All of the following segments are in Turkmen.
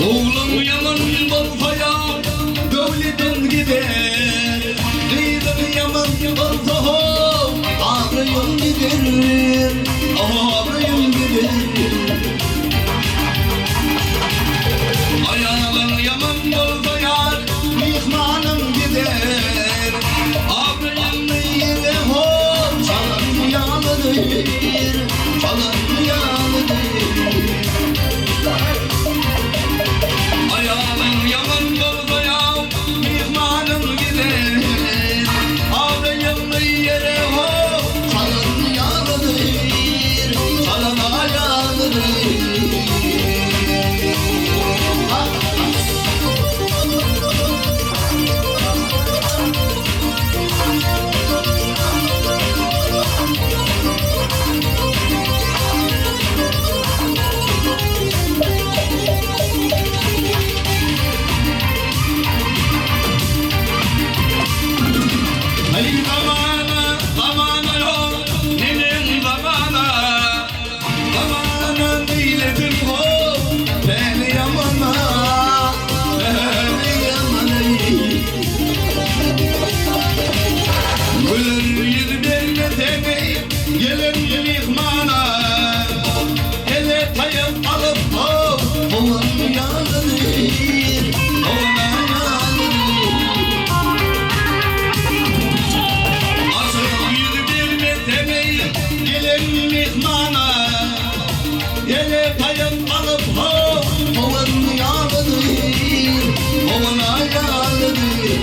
Ogluň ýaman bolsa ýa döwletiň gider, Gyzyň ýaman bolsa how abraýyň gider, abraýyň gider. Aýalyň ýaman bolsa ýar myhmanyň gider, Abraýyňny ýere how çalan ýalydyr, çalan ýalydyr. Aýalyň ýaman bolsa ýaw, myhmanyň gider. Abraýyňny ýere how, çalan ýalydyr, çalan aýalydyr. Aý zamana, zamana ýok, neneň zamana, Zamana neýledim ho, päli ýamana, päli ýamana. Güler ýüz bermeseň eý, gelen myhmana, Ele taýak alyp ho, howan ýalydyr, howana ýalydyr. Açyk ýüz bermeseň eý, gelen myhmana, Ele taýak alyp ho, howan ýalydyr, howana ýalydyr.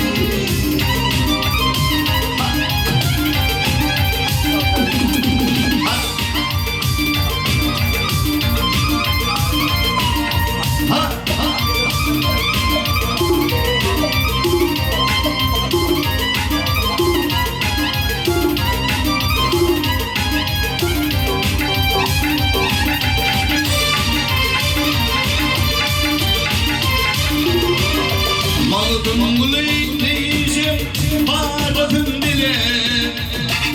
Magtymguly diýşim barasyn bile,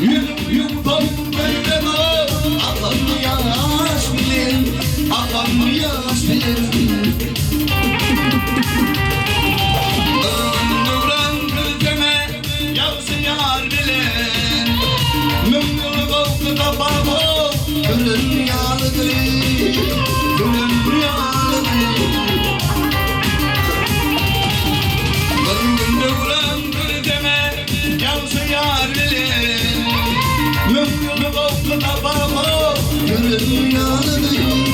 Ýüzüm ýuwdan bermez akan ýaş bilen, akan ýaş bilen. Döwran sürseňe ýagşy ýar bilen, Müň ýyl gowky tapar Gören ýalydy, gören ýalydy. Bir gün döwran sürseňe ýagşy ýar bilen, Müň ýyl gowky tapar Gören ýalydy.